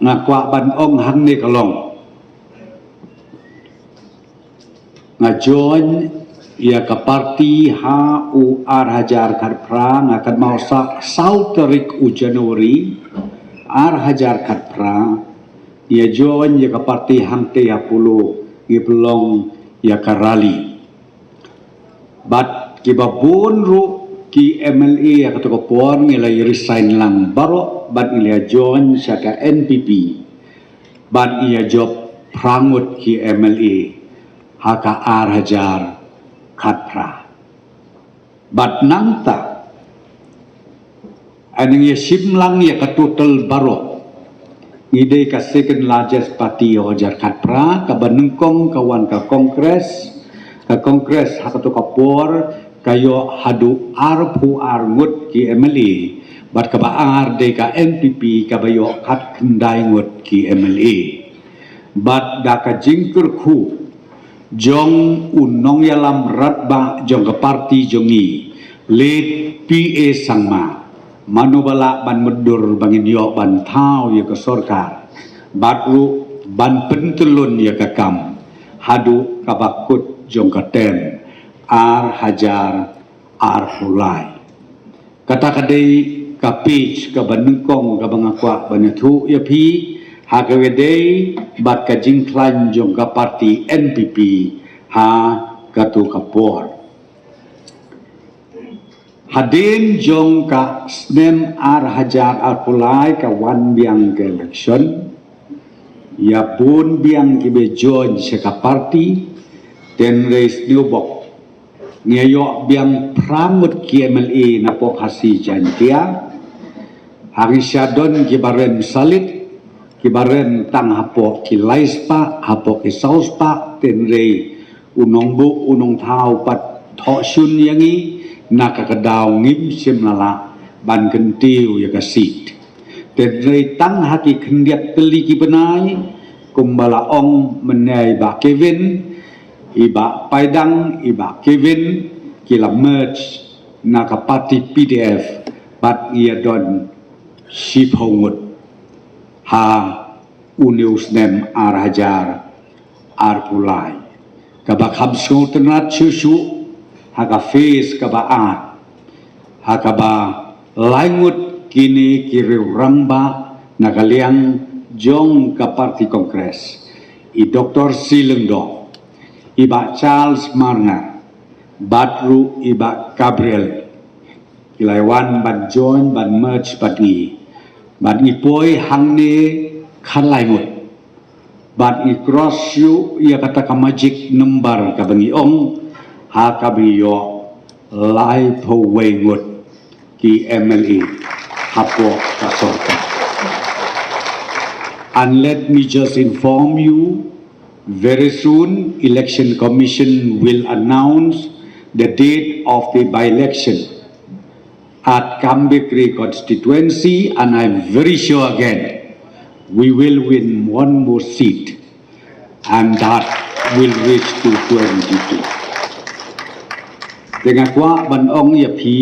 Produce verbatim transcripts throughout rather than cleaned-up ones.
Nga kwah ban ong hangne ka long, nga join ïa ka parti ha u ar hajar khatphra, nga kynmaw sa saw tarik u January ar hajar khatphra. Nga join ïa ka parti hangtei ha Polo, ngi pynlong ïa ka rally. Bad kiba bun ruh ki M L A ha kato ka por ngi la resign lang baroh bad ngi la join sha ka N P P. Bad ngi ïa jop phra ngut ki M L A ha ka ar hajar khatphra. Bad nangta Ngi ïa shim lang ïa ka total baroh. Ngi dei ka second largest party ha u ar hajar khatphra, kaba nyngkong ka wan ka Congress, ka Congress ha kato ka por ka ïoh haduh arphew ar ngut ki M L A, bad kaba ar dei ka N P P kaba ïoh khatkhyndai ngut ki M L A. Bad da ka jingkyrkhu jong u nongïalam rangbah jong ka parti jong ngi, Late P A Sangma, mano ba lah ban mutdur ba ngin ïoh ban thaw ïa ka sorkar bad ruh ban pyntyllun ïa ka kam haduh kaba kut jong ka term ar hajar arphew lai. Kata ka dei ka page kaba nyngkong kaba nga kwah ban ïathuh ïa phi ha kaba ïadei bad ka jingkhlaiñ jong ka parti N P P ha kato ka por. Hadien jong ka snem ar hajar arphew lai ka wan biang ka election, ïa bun biang kiba join sha ka parti, hynrei sniewbok ngi ïoh biang phra ngut ki M L A na poh Khasi Jaintia. Hangne sha don kiba rem salit, kiba rem tang hapoh ki lai spah, hapoh ki saw spah, hynrei u nongbuh u nongthaw pat thoh shun ïa ngi, na kata ka daw ngim shym la lah ban kyntiew ïa ka seat. Hynrei tang ha ki khyndiat tylli ki bnai, kumba la ong mynne i Bah Kevin, i Bah Paidang, i Bah Kevin, ki la merge na ka parti P D F, bad ngi ïa don shiphew ngut ha une u snem ar hajar arphew lai. Kaba kham sngewtynnat shuh shuh, ha ka phase kaba ar, ha kaba lai ngut kine ki riew rangbah na ka liang jong ka parti Congress, i Doktor C Lyngdoh, i Bah Charles Marngar, bad ruh i Bah Gabriel, ki la wan ban join, ban merge bad ngi. Bad ngi poi hangne khatlai ngut. Bad ngi cross shuh ïa kata ka magic number kaba ngi ong, ha kaba ngi ïoh laiphew wei ngut ki M L A hapoh ka sorkar. And let me just inform you, very soon Election Commission will announce the date of the by-election at Gambegre constituency, and I'm very sure again we will win one more seat, and that will reach to twenty-two. Te nga kwah ban ong ïa phi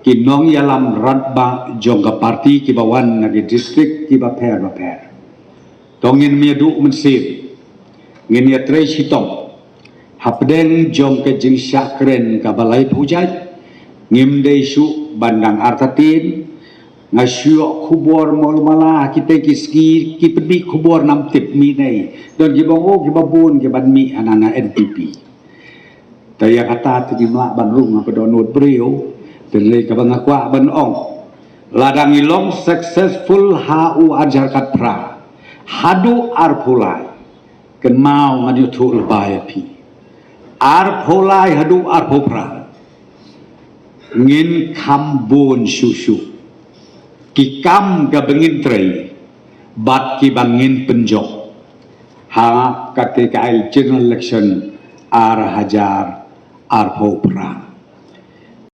ki nongïalam rangbah jong ka parti kiba wan na ki district kiba pher ba pher. To ngin ym ïa duh mynsiem, ngin ïa trei shitom hapdeng jong ka jingshah kren kaba laiphew jait. Ngim dei shuh ban dang artatien. Nga shu ïoh khubor mala mala ha kita ki sngi, ki pynmih khubor nam tip mih nei. Don kiba ong, oh, kiba bun kiban mih hana na N P P. Te ïa kata te ngim lah ban rung ha ka dohnud briew. Te lei kaba nga kwah ban ong, lada ngi long successful ha u ar hajar khatphra haduh arphew lai, kynmaw ngan ïathuh lypa ïa phi, arphew lai haduh arphew phra ngin kham bun shuh shuh ki kam kaba ngin trei bad kiba ngin pynjop ha kata ka general election ar hajar arphew phra.